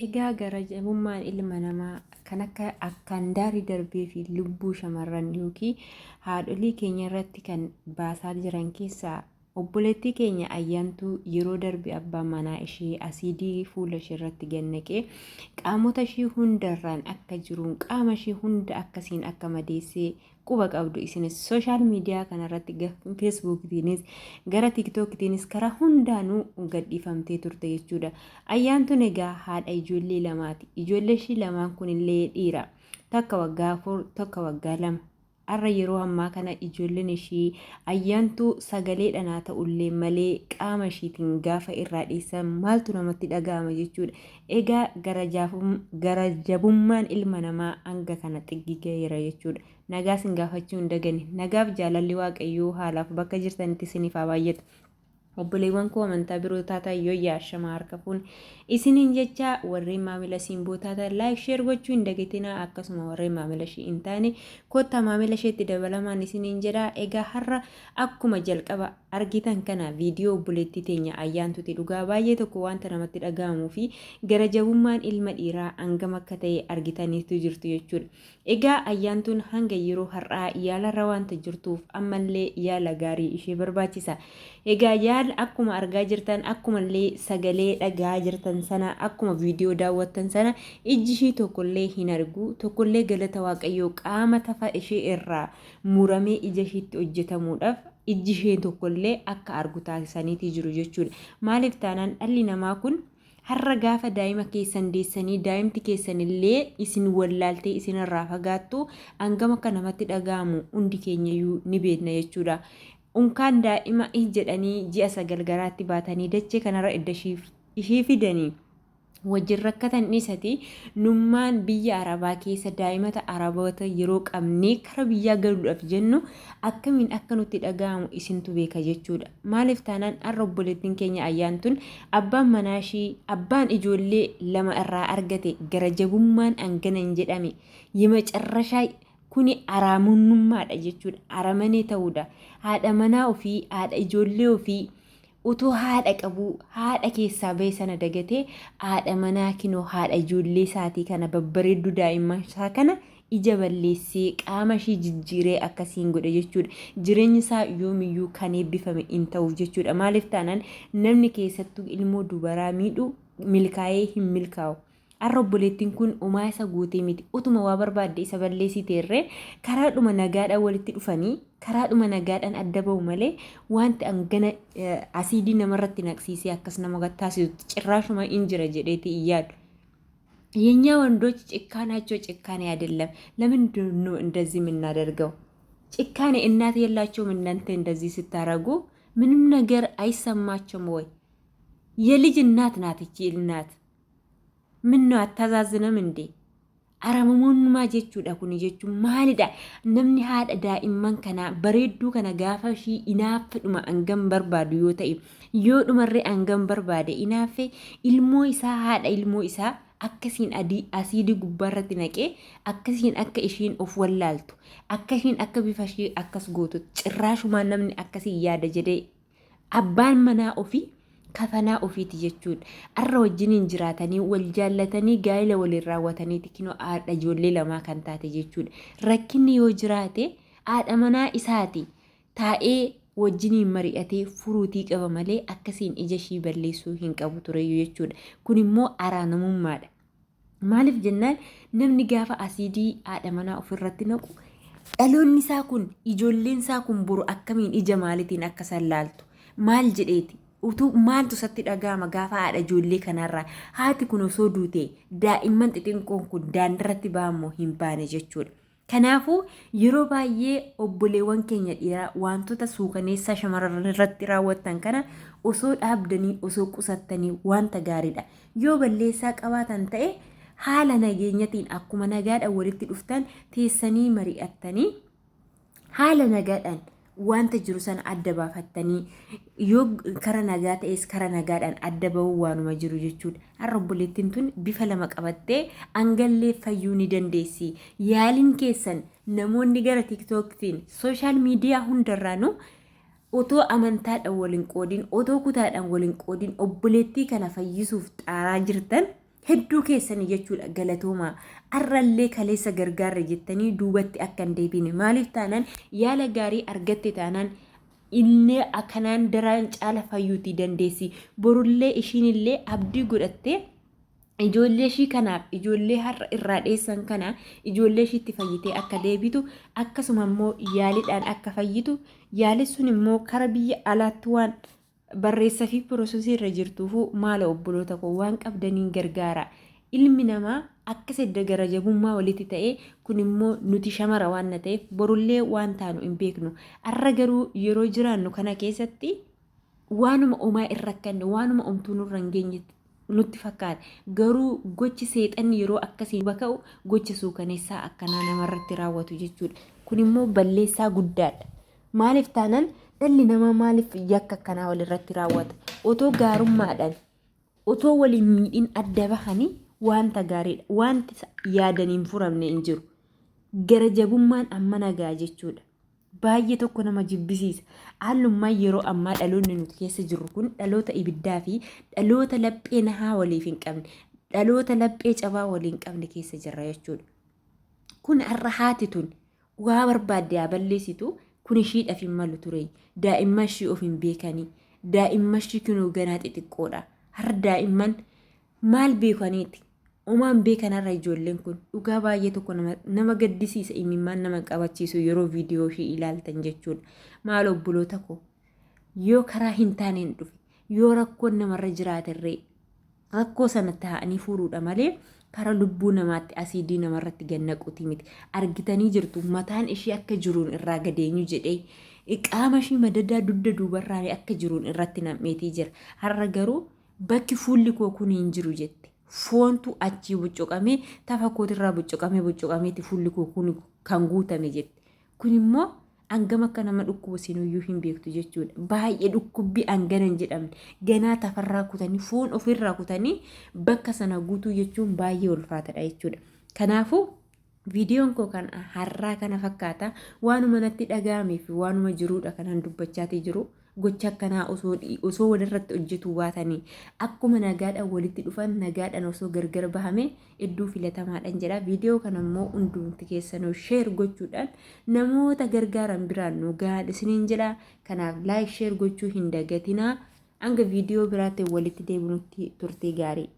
Egaa gara jabummaan ilma namaa kan akka akkaan daarii darbee fi lubbuu shamarran yookiin haadholii keenya irratti kan baasaa jiran keessaa obboleettii keenya Ayyaantuu yeroo darbe abbaan manaa ishee asiidii fuula ishee irratti gad naqee qaamota ishee hundarraan akka jiruun qaama ishee hunda akkasiin akka madeessee quba qabdu. Isinis sooshaal miidiyaa kanarratti feesbuukitiinis gara tiiktookitiinis karaa hundaanuu gadhiifamtee turte jechuudha. Ayyaantuun egaa haadha ijoollee lamaati. Ijoollee ishii lamaan kunillee dhiira. Takka waggaa 4, tokko waggaa 2. Har'a yeroo ammaa kana ijoolleen ishii Ayyaantuu sagaleedhaan haa ta'ullee malee qaama ishiitiin gaafa irraa dheessan maaltu namatti dhaga'ama jechuudha. Egaa gara jabummaan ilma namaa hanga kana xiggi gaheera jechuudha. Nagaa isin gaafachuu hin dagane. Nagaaf jaalalli Waaqayyoo haalaaf bakka jirtanitti isiniif haa baay'atu. Obboleewwan koo amantaa biroo taatan yooyyaa ashamaa harka fuune isiniin jecha, warreen maamila Simboo taatan like, share gochuu hin dagatinaa. Akkasuma warreen maamila ishee hin taane kottaa maamila isheetti dabalamaan isiniin jedha. Egaa har'a akkuma jalqaba argitan kana viidiyoo obboleettii teenya Ayyaantuti. Dhugaa baay'ee tokko wanta namatti dhaga'amuu fi gara jabummaan ilma dhiiraa hangam akka ta'e argitaniitu jirtu jechuudha. Egaa Ayyaantuun hanga yeroo har'aa yaalarra wanta jirtuuf ammallee yaala gaarii ishee barbaachisa. Egaa yaala akkuma argaa jirtan, akkumallee sagalee dhagahaa jirtan sana, akkuma viidiyoo daawwattan sana ijji ishii tokkollee hin argu, tokkollee galata Waaqayyoo qaama tafa ishee irraa muramee ija ishiitti hojjetamuudhaaf ijji ishee tokkollee akka argu taasisaniitii jiru jechuudha. Maaliif taanaan dhalli namaa kun har'a gaafa daa'ima keessan deessanii daa'imti keessan illee isin wallaaltee isinirraa fagaattu hangam akka namatti dhaga'amu hundi keenyayyuu ni beekna jechuudha. Unkaan daa'ima jedhanii ji'a 9 garaatti baatanii dachee kanarra edda ishii fidanii wajjin rakkatan dhiisati, nummaan biyya arabaa keessa daa'imata araboota yeroo qabnee kara biyyaa galuudhaaf jennu akkamiin akka nutti dhaga'amu isintu beeka jechuudha. Maaliif taanaan har'a obboleettiin keenya Ayyaantuun abbaan manaa ishii, abbaan ijoollee lama irraa argate, gara jabummaan hangana hin jedhame, yemacarrashaa kuni araamunnummaadha jechuudha. Aramanee ta'uudha. Haadha manaa ofii, haadha ijoollee ofii utuu haadha qabuu haadha keessaa bahe sana dagatee haadha manaa kinoo haadha ijoollee isaatii kana babbareedduu daa'imman isaa kana ija balleessee qaama ishii jijjiiree akkasiin godhe jechuudha. Jireenyi isaa yoomiyyuu kan eebbifame hin ta'uuf jechuudha. Maaliif taanaan namni keessattuu ilmoo dubaraa miidhu milkaa'ee hin milkaa'u. Har'a obboleettiin kun homaa isa gootee miti. Utuma waa barbaadde isa balleessiteerree karaadhuma nagaadhaan walitti dhufanii karaadhuma nagaadhaan adda ba'u malee wanti hangana asiidii namarratti naqsiisee akkas nama taasisu cirraashuma hin jira jedheeti hin yaadu. የኛ ወንዶች ጭካኔያቸው ጭካኔ አይደለም። ለምንድን ነው እንደዚህ የምናደርገው? ጭካኔ እናት የላቸውም? እናንተ እንደዚህ ስታረጉ ምንም ነገር አይሰማቸውም ወይ? የልጅ እናት ናት እቺ እናት። ምን ነው አታዛዝንም እንዴ? Aramummaa jechuudha kuni jechuun maalidha? Namni haadha daa'imman kanaa bareedduu kana gaafa ishii inaaffedhuma hangam barbaadu yoo ta'e, yoo dhumarree hangam barbaade inaaffee ilmoo isaa, haadha ilmoo isaa akkasiin adii asiidii gubbaarratti naqee akkasiin akka ishiin of wallaaltu, akka ishiin akka bifa ishii akkas gootu cirraashumaan namni akkasii yaada jedhee abbaan manaa ofii kafanaa ofiiti jechuudha. Arra wajjiniin jiraatanii wal jaallatanii gaa'ela waliin raawwataniiti kinoo haadha ijoollee lamaa kan taate jechuudha. Rakkinni yoo jiraate haadha manaa isaati taa'ee wajjiniin mari'atee furuutii qaba malee akkasiin ija ishii balleessuu hin qabu tureyyuu jechuudha. Kun immoo araanamummaadha. Maaliif jennaan namni gaafa asiidii haadha manaa ofirratti naqu dhaloonni isaa kun, ijoolleen isaa kun boru akkamiin ija maaliitiin akka isaan laaltu, maal jedheeti utuu maaltu isatti dhaga'ama gaafa haadha ijoollee kanarraa haati kun osoo duute daa'imman xixiqqoon kun daandirratti ba'ammoo hin baane jechuudha. Kanaafuu yeroo baay'ee obboleewwan keenya dhiiraa wantoota suukaneessaa shamarran irratti raawwattan kana osoo dhaabdanii, osoo qusattanii wanta gaariidha. Yoo balleessaa qabaatan ta'e haala nageenyatiin akkuma nagaadhaan walitti dhuftan teessanii mari'attanii haala nagaadhaan wanta jiru sana adda baafattanii yoo kara nagaa ta'es kara nagaadhaan adda ba'uu waanuma jiru jechuudha. Har'a obboleettiin tun bifa lama qabattee hangallee fayyuu ni dandeessi. Yaaliin keessan namoonni gara tiiktooktiin sooshaal miidiyaa hundarraanuu otoo amantaadhaan waliin qoodin, otoo kutaadhaan waliin qoodin obboleettii kana fayyisuuf xaaraa jirtan. Hedduu keessanii jechuudha galatoomaa. Arrallee kaleessa gargaarre jettanii duubatti akka hin deebine. Maaliif taanaan yaala gaarii argatte taanaan illee akkanaan daraan caala fayyuutii dandeessi. Borullee ishiinillee abdii godhattee ijoollee ishii kanaaf ijoollee har'a irraa dheessan kana ijoollee ishiitti fayyitee akka deebitu akkasuma immoo yaaliidhaan akka fayyitu yaali sun immoo kara biyya alaatti waan barreessa fi pirosesii irra jirtuufu maala obboloota koo waan qabdaniin gargaara. Ilmi namaa akka sedda gara jabummaa walitti ta'e kun immoo nuti shamara waan na ta'eef borullee waan taanu hin beeknu. Har'a garuu yeroo jiraannu kana keessatti waanuma omaa hin rakkanne waanuma omtuu nurra hin geenye nutti fakkaata. Garuu gochi seexanni yeroo akkasii baka'u gocha suukaneessaa akkanaa namarratti raawwatu jechuudha. Kun immoo balleessaa guddaadha. Maaliif taanaan dhalli namaa maaliif yakka akkanaa walirratti raawwata? Otoo gaarummaadhaan otoo waliin miidhin adda bahanii wanta gaariidha. Wanti yaadanii hin furamne hin jiru. Gara jabummaan amma nagaa jechuudha. Baay'ee tokko nama jibbisiisa. Haalummaan yeroo ammaa dhaloonni nuti keessa jirru kun dhaloota ibiddaa fi dhaloota laphee nahaa waliif hin qabne, dhaloota laphee cabaa walii hin qabne keessa jirra jechuudha. Kun har'a haati tun waa barbaadde haa balleessitu kun ishiidhaaf hin malu ture. Daa'imman ishii of hin beekanii. Daa'imman ishii kunuu ganaa xixiqqoodha. Har'a daa'imman maal beekaniiti? Omaan beekan har'a ijoolleen kun dhugaa baay'ee tokko nama gaddisiisa imimmaan nama qabachiisu yeroo viidiyoo ishii ilaaltan jechuudha. Maal obboloota koo yoo karaa hin taaneen dhufe yoo rakkoon namarra jiraaterree rakkoo sana taa'anii furuudha malee karaa lubbuu namaatti asiidii namarratti gannaquuti miti. Argitanii jirtu mataan ishii akka jiruun irraa gadeenyu jedhee qaama ishii madadaa dugda duubarraan akka jiruun irratti nam'eetii jira. Har'a garuu bakki fuulli koo kun hin jiru jette. Foontu achii buccuqamee tafa kootirraa buccuqamee buccuqameeti fuulli koo kun kan guutame jette. Kun immoo hangam akka nama dhukkubu sinuyyuu hin beektu jechuudha. Baay'ee dhukkubbii hangana hin jedhamne. Ganaa tafarraa kutanii foon ofirraa kutanii bakka sana guutuu jechuun baay'ee ulfaatadha jechuudha. Kanaafuu viidiyoon koo kan har'aa kana fakkaata. Waanuma natti dhaga'amee fi waanuma jiruudha kanan dubbachaatii jiru. Gocha akkanaa osoo walirratti hojjetuu baatanii akkuma nagaadhaan walitti dhufan nagaadhaan osoo gargar bahame hedduu filatamaadhaan jedha. Viidiyoo kana immoo hundumti keessanuu sheer gochuudhaan namoota gargaaran biraan nu gahaa isiniin jedha. Kanaaf laayik sheer gochuu hin dagatinaa. Hanga viidiyoo biraatti walitti deebinutti turtii gaarii.